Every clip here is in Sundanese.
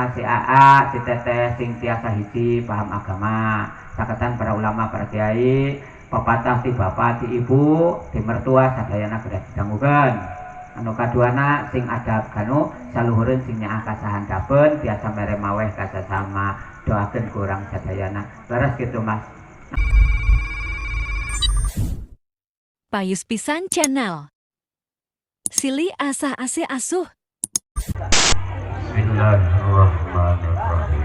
Si AA, si Teteh sing tiasa hiji paham agama, caketan para ulama, para kiai, pepatah ti bapak, ti ibu, ti mertua sadayana kedah didangukeun. Anu kaduana sing adab kanu saluhureun sing nyaah kasahandapeun tiasa mere maweh ka sasama, doakeun ku urang sadayana. Leres gitu, Mas. Payus Pisan Channel. Silih asah asih asuh. Bismillahirrahmanirrahim.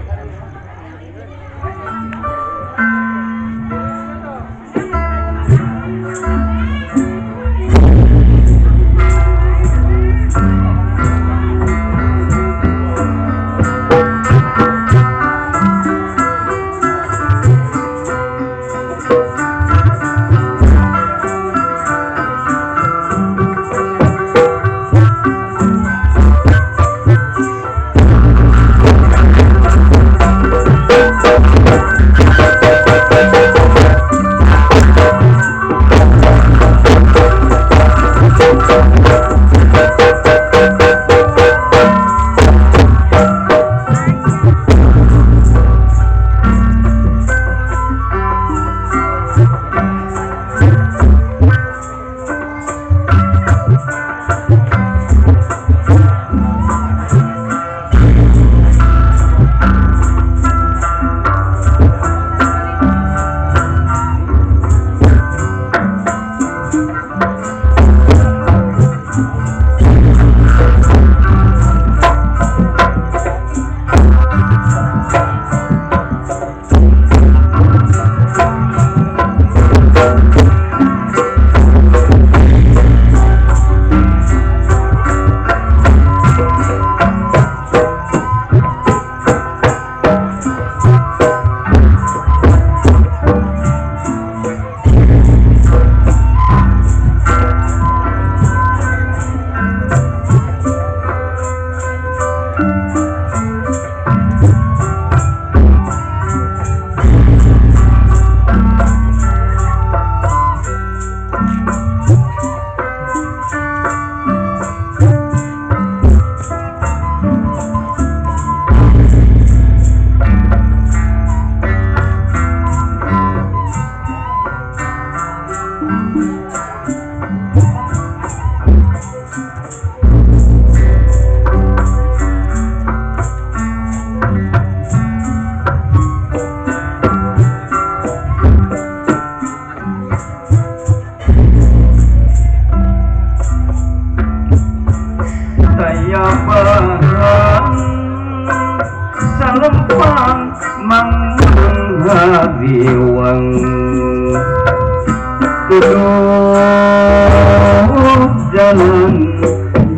Saya barang salempang manghariwang tuduh jalan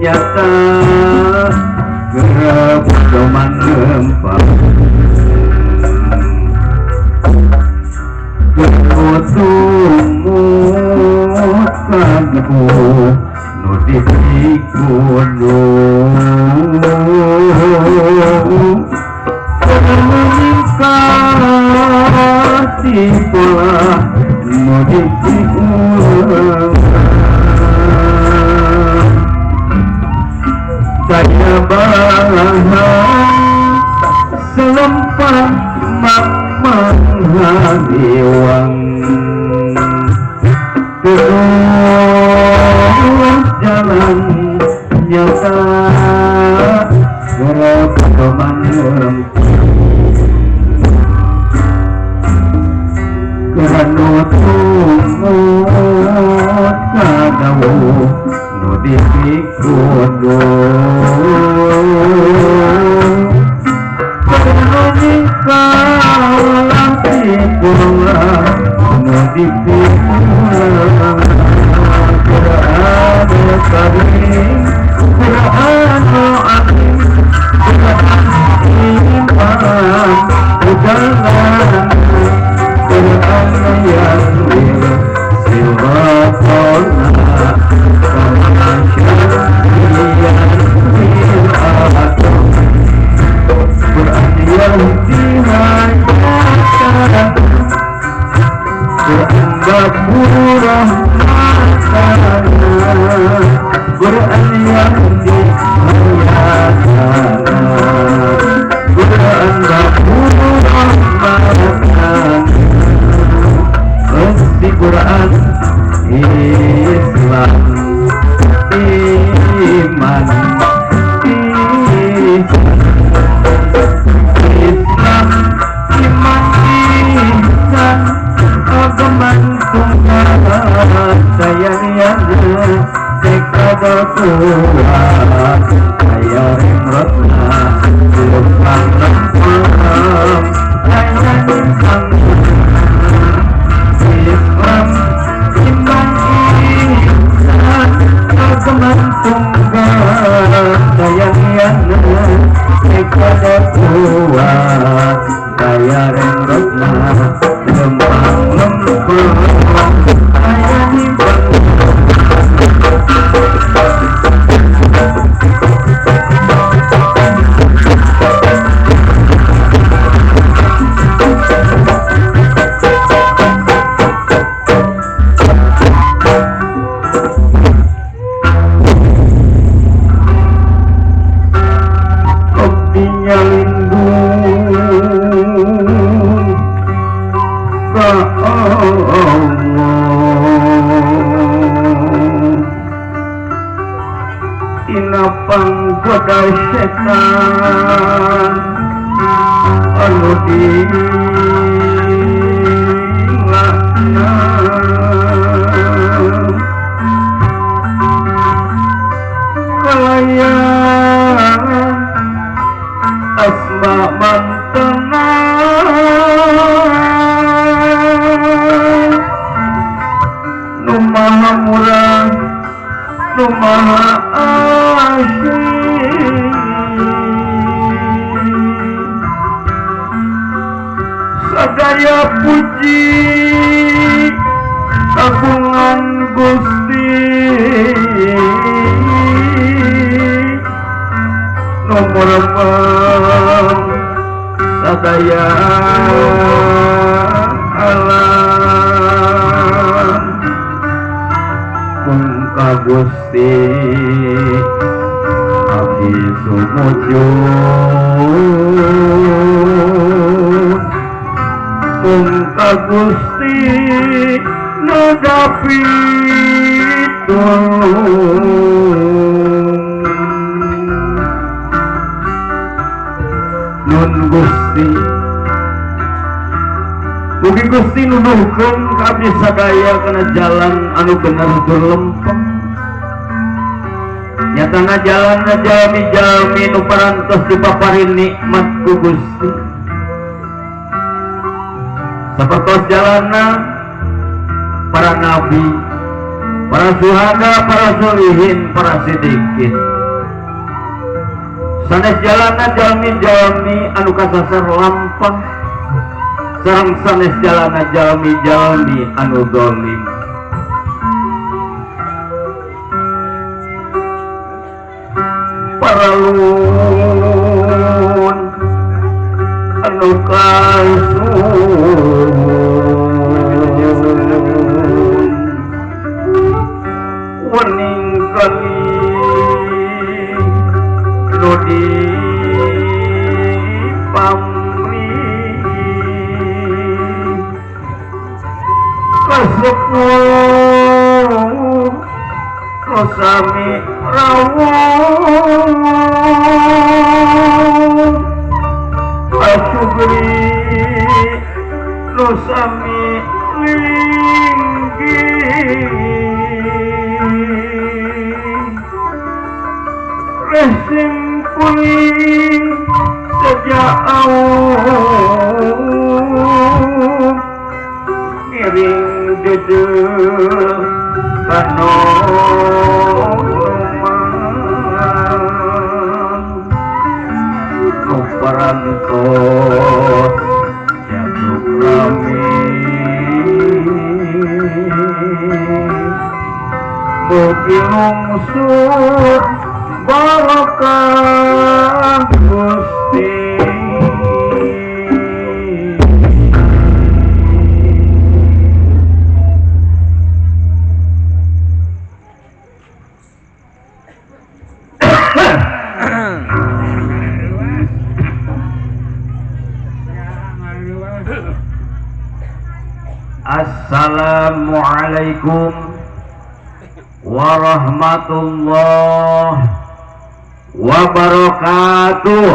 nyata gerap doman gempang kutumut kagu nu dipikudu ti pola nu dipikulang. Saya bahan selempang manghariwang terus jalan nyata gerap kemanem kerana tumut kadawu nu dipikudu kerana ningkalah dipula nu dipikula. Qur'anul Karim, Qur'anul Azim, Qur'an iman udalan, Qur'an yasir siratona Qur'an yahdi hayatan, Qur'an ghafurah Quran yang di hayatana, Kuat kaya rengrotna lempang lempang kaya nimbang Islam iman ihsan kagungan tunggal dayang ikada kuat kaya rengrotna lempang lempang kaya nimbang. Panggoda setan anu dilaknat kalayan asma mantena nu maha murah nu maha asih sadaya puji kagungan Gusti nomor sadaya alam mungka Gusti abdi sumujud mungka Gusti nadapi tulung nun Gusti mugi Gusti nuduhkeun ka abdi sadaya kana jalan anu bener tur lempeng nyatana jalan jalmi-jalmi nu parantos dipaparin nikmat ku Gusti sapertos jalanna para nabi, para suhada, para solihin, para sidikin. Sanes jalanna jalmi-jalmi anu kasasar lampah sareng sanes jalanna jalmi-jalmi anu zalim. Paralun anu kasuhun wening kali nu dipamri kasepuh nu sami rawuh asyukri nu sami linggih resim kuling sejak awal miring dedeh kanoman nu parantos jatuh rami mugi lungsur barokah Gusti. Assalamualaikum warahmatullahi wabarakatuh.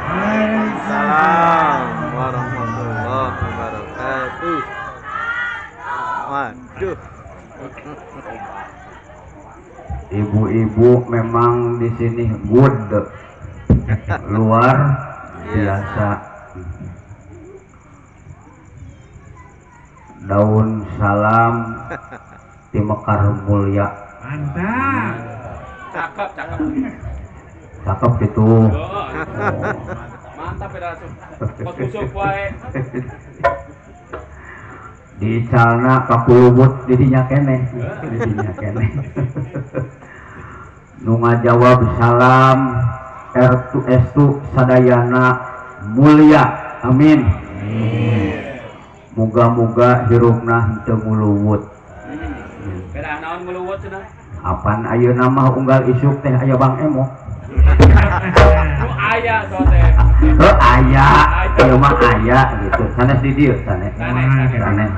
Waalaikumsalam warahmatullahi wabarakatuh. Waduh. Ibu-ibu memang di sini good, luar biasa. Daun salam di Mekar Mulya. Mantap. Cakep, cakep. Cakep gitu. Oh, mantap ya langsung. Kos busuk wae. Di calna kakulubut didinya keneh, didinya keneh. Nu ngajawab salam R2 S2 sadayana mulia. Amin. Muga-muga hirupna henteu nguluwut. Beda naon nguluwut cenah. Apan ayeuna mah unggal isuk teh aya Bang Emo. Nu aya so teh. Heuh aya, ieu mah aya gitu. Sanes di dieu sanes. Sanes, sanes.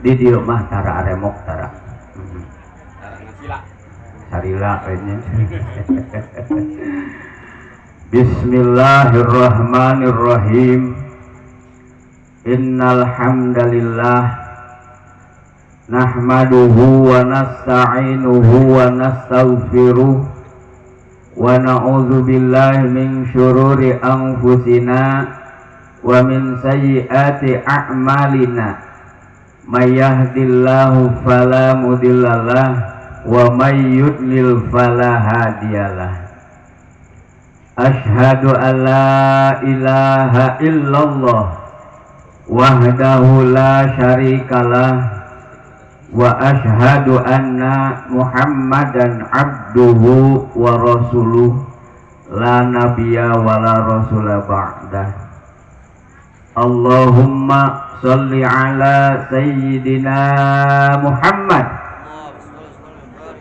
Di dieu mah tara aremok tara. Tara ngasila. Sarila kayaknya. Bismillahirrahmanirrahim. Innal hamdalillah nahmaduhu wa nasta'inuhu wa nastaghfiruh wa na'udzu billahi min syururi anfusina wa min sayyiati a'malina. May yahdihillahu fala mudhillalah wa may yudlil fala hadiyalah. Asyhadu an la ilaha illallah wahdahu la syarikalah wa asyhadu anna Muhammadan abduhu wa rasuluh la nabiyya wa la rasula ba'dah. Allahumma sholli ala sayyidina Muhammad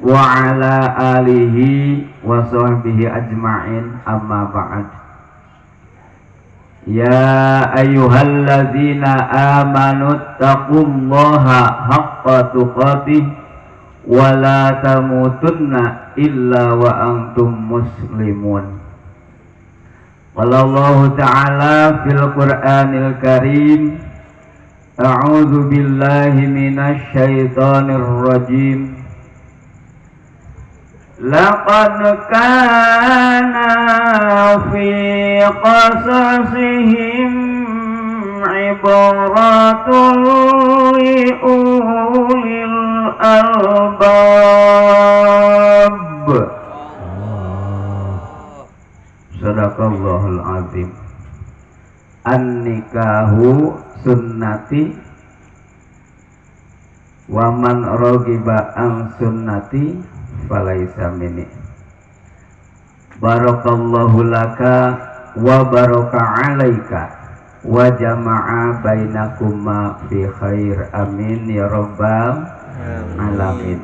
wa ala alihi wa sahbihi ajma'in, amma ba'd. Ya ayyuhalladzina amanu taqullaha haqqa tuqatih wa la tamutunna illa wa antum muslimun. Qala Allahu ta'ala fil Qur'anil Karim, a'udzu billahi minasy syaithanir rajim. Laqad kana fi qasasihim ibratun li ulil albab. Sadaqallahul azim. An-nikahu sunnati wa man ragiba an sunnati falaisa minni. Barakallahu laka wa baraka alaika wa jama'a bainakuma fi khair, amin ya rabbal alamin.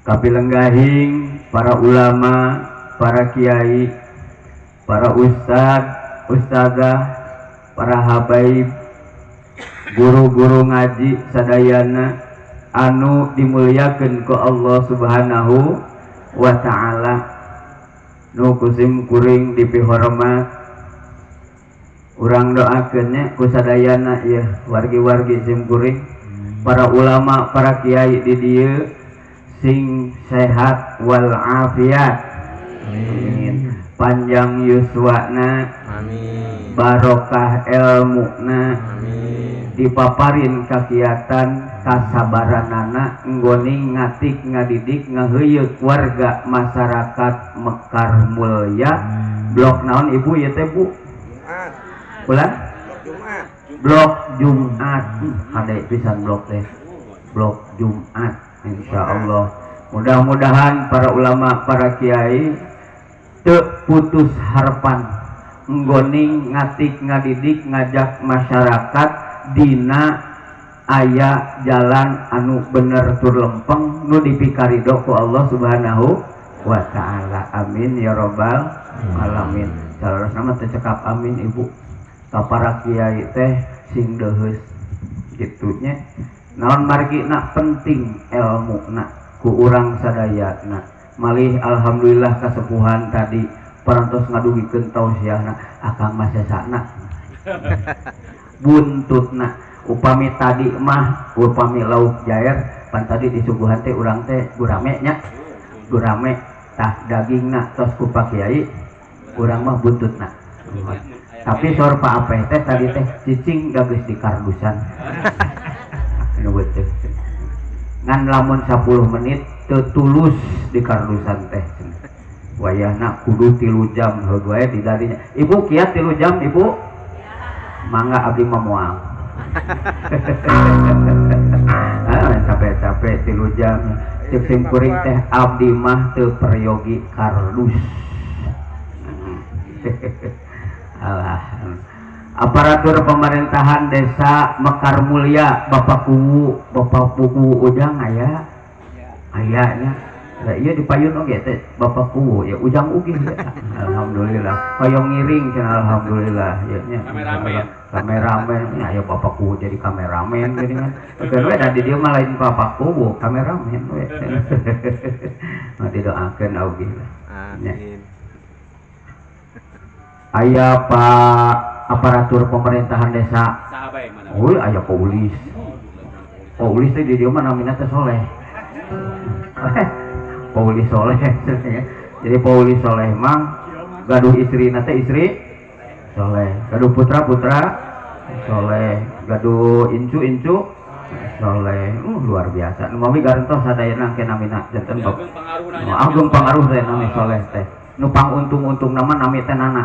Kapilenggahing para ulama, para kiai, para ustad, ustadzah, para habaib, guru-guru ngaji sadayana anu dimuliakeun ku Allah Subhanahu wa ta'ala, nu kusim kuring dipihormat, urang doakeun nya ku sadayana ieu wargi-wargi sim kuring, para ulama, para kiai di dieu sing sehat wal afiat, amin, panjang yuswana, amin, barokah elmuna, amin, dipaparin kakiatan kasabaranana nggoning ngatik ngadidik ngaheuyeuh warga masyarakat Mekar Mulya. Blok naon ibu ieu teh bu? Jumat. Bulan? Blok Jumat. Blok Jumat. Hade pisan blok teh. Blok Jumat insyaallah. Mudah-mudahan para ulama, para kiai teu putus harapan nggoning ngatik ngadidik ngajak masyarakat dina aya jalan anu bener tur lempeng nu dipikarido ku Allah Subhanahu wa ta'ala, amin ya robbal alamin. Salarasna mah teu cekap amin ibu ka para kiai teh sing deuheus kitu nya. Naon margina penting elmuna ku urang sadayana. Malih alhamdulillah kasepuhan tadi parantos ngadugikeun tausiahna akang mah sesana buntutna. Upami tadi mah upami lauk jair Pan tadi disuguhan teh urang teh gurame nya. Gurame tah dagingna tos ku Pak Kiai, urang mah buntutna. Tapi saur Pak Apeh teh tadi teh cicing da geus di kardusan. Anu teh. Ngan lamun 10 menit teu tulus di kardusan teh. Wayahna kudu 3 jam heug wae di dadinya. Ibu kiat 3 jam ibu? Mangga abdi mah moal. Capek-capek 3 jam. Cek sim kuring teh abdi mah teu peryogi kardus. Alah. Aparatur pemerintahan desa Mekar Mulia, Bapak Kuwu, Bapak Kuwu Ujang aya. Aya nya. Lah iya di payun oge teh Bapak Kuwu ya Ujang ugi ya. Alhamdulillah. Hoyong ngiring cenah alhamdulillah ya nya. Kameramen. Kameramen nya aya Bapak Kuwu jadi kameramen geuning kan. Keun we da di dieu mah lain Bapak Kuwu, kameramen we. Mah didoakeun oge lah. Amin. Aya Pak aparatur pemerintahan desa. Saha bae mana? Oh, aya Paulis. Paulis teh di dieu mah namina teh Soleh. Pauli Soleh. Jadi Pauli Soleh mah gaduh istrina teh istri soleh, gaduh putra-putra soleh, gaduh incu-incu soleh. Luar biasa. Nu mami garantos sadayana engke namina janten bab. Ageng pangaruhna nya. Ageng pangaruh teh nami soleh teh. Nu panguntung-untung nama nami teh nana.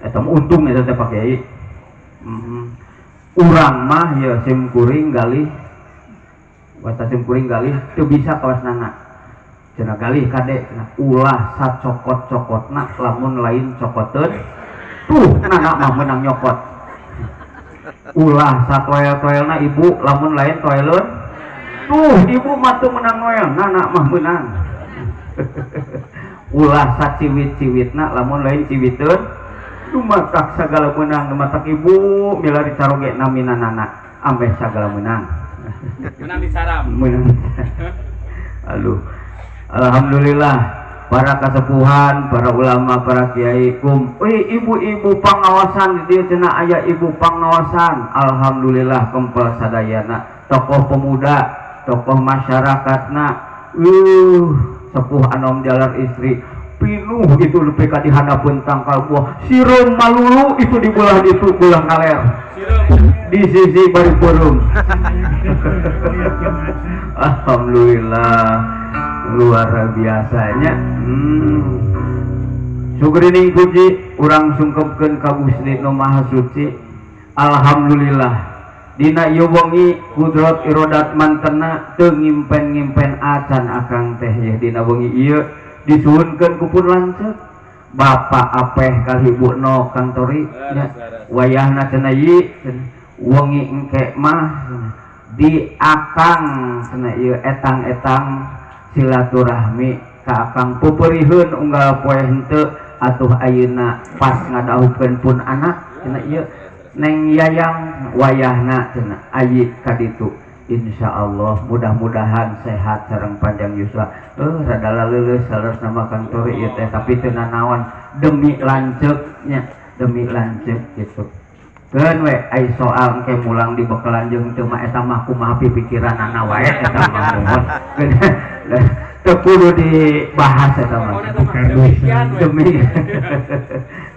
Eta mah untung eta teh Pak Kiai. Urang mah ya sim kuring galih wasta sim kuring galih teu bisa kawas nana. Cenah galih kade cenah ulah sacokot-cokotna lamun lain cokoteun tuh nana mah menang nyokot. Ulah satoel-toelna ibu lamun lain toeleun tuh ibu mah teu menang noel nana mah menang. Ulah saciwit-ciwitna lamun lain ciwiteun dumatak sagala menang dumatak ibu milari caroge namina nana ambeh sagala menang. Menang di saram. Menang. Aduh. Alhamdulillah para kasepuhan, para ulama, para kiai kum, ibu-ibu pengawasan di dieu cenah aya ibu pengawasan. Alhamdulillah kempel sadayana, tokoh pemuda, tokoh masyarakatna, sepuh anom jalar istri pinuh itu lebih ka dihandapeun tangkal buah sireum malulu itu di belah ditu belah kaler. Sireum. Di sisi bari peureum. Alhamdulillah luar biasanya. Sugrining puji urang sungkepkeun ka Gusti Nu Maha Suci. Alhamdulillah dina ieu wengi kudrat irodat mantena teu ngimpen-ngimpen acan akang teh ye dina wengi ieu disuhunkeun ku pun lanceuk Bapak Apeh kali Ibu No Kang Tori nya wayahna cenah ieu wengi engke mah di akang cenah ieu etang-etang silaturahmi ka akang pupuriheun unggal poe henteu atuh ayeuna pas ngadahukeun pun anak cenah ieu Neng Yayang wayahna cenah ayi ka ditu insyaallah mudah-mudahan sehat sareng panjang yuswa. Rada laleuleus saleresna mah Kang Tori ieu teh tapi teu nanaon demi lanceuknya demi lanceuk gitu. Keun we ai soal engke mulang di bekelan jeung teu mah eta mah kumaha pipikiranana wae eta mah mohon. Teu kudu dibahas eta mah. Demi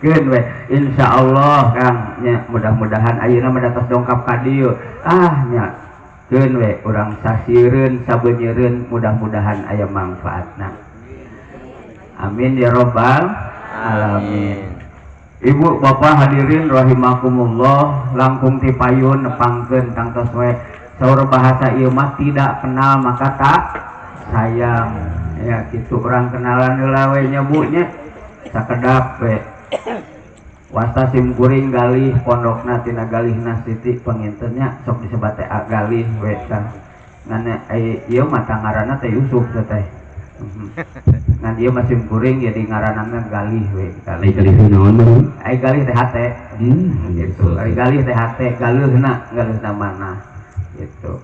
keun we insyaallah Kang nya mudah-mudahan ayeuna mah tos dongkap ka dieu. Ah nya keun we urang sasireun sabeunyereun mudah-mudahan aya mangfaatna. Amin ya rabbal alamin. Ibu bapak hadirin rahimakumullah langkung ti payun nepangkeun tangtos we saur bahasa ieu mah tidak kenal maka tak sayang ya kitu urang kenalan heula we nya Bu nya sakedap we wasta sim kuring galih pondokna tina galihna Siti pangintennya sok disebat teh galih we tah ngan ieu mah ngaranna teh Yusuf teh. Ngan ieu mah sim kuring jadi ngaranna galih we galih. Ai galih naon mah? Ai galih teh hate. Gitu. Ai galih teh hate, galeuhna, galeuhna mana gitu.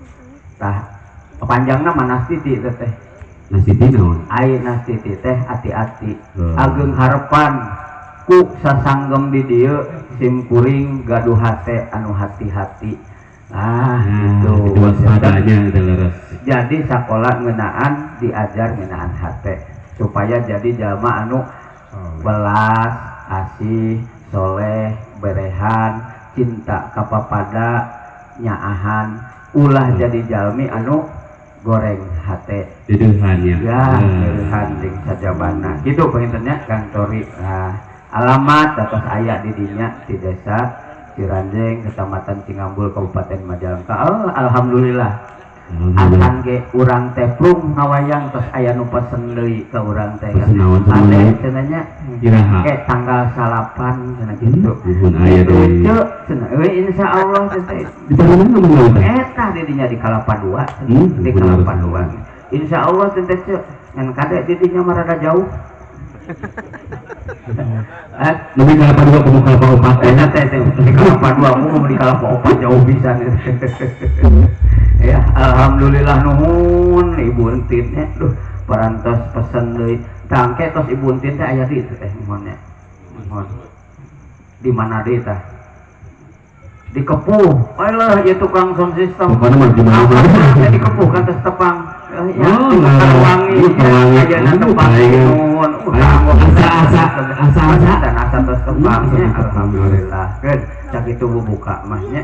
Tah panjangna mah Nastiti teh teh. Nastiti naon? Ai Nastiti teh ati-ati. Ageng harepan ku sasanggem di dieu sim kuring gaduh hate anu hati-hati. Ah, Nah, gitu. itu waspadanya itu leres. Jadi sekolah ngenaan diajar ngenaan hate supaya jadi jalma anu welas asih, soleh, berehan, cinta kapapada, nyaahan, ulah jadi jalmi anu goreng hate. Deudeuhan ya. Ya, Nah. deudeuhan jeung sajabana gitu panginten nya, Kang Tori. Nah, alamat atas aya di dinya di Desa Ciranjeng, Kecamatan Cingambul, Kabupaten Majalengka. Oh, alhamdulillah. Alhamdulillah. Akan ge urang teh prung ngawayang tos aya nu pesen deui ka urang teh. Pesen naon Ade semuanya? cenah nya. Iraha. Ke tanggal 9 cenah gitu. Nuhun aya deui. Ceu cenah euy, insyaallah teh. Di mana mana teh? Eta di dinya di Kalapa 2, di Kalapa 2. Insyaallah teh, ceu. Ngan kade di dinya mah rada jauh. Eh, Lebih Kalapa 2 kudu Kalapa 4. Eta teh teh di Kalapa 2, mau di Kalapa 4 jauh bisa ya. Alhamdulillah, nuhun Ibu Entin nya. Duh, parantos pesen deui. Tangke tos Ibu Entin teh aya di itu teh, mohon nya. Mohon. Di mana deui tah? Di Kepuh. Alah, ieu tukang sound system. Pokoknya mah di mana-mana. Teh di Kepuh kan tos tepang. Eh, ya, Oh, di Mekarwangi. Mekarwangi. Ayeuna tepang. Aing. Nuhun. Aing. Asa-asa, asa-asa. Dan asa tos tepang nya. Alhamdulillah. Alhamdulillah. Kan sakitu buka mah nya.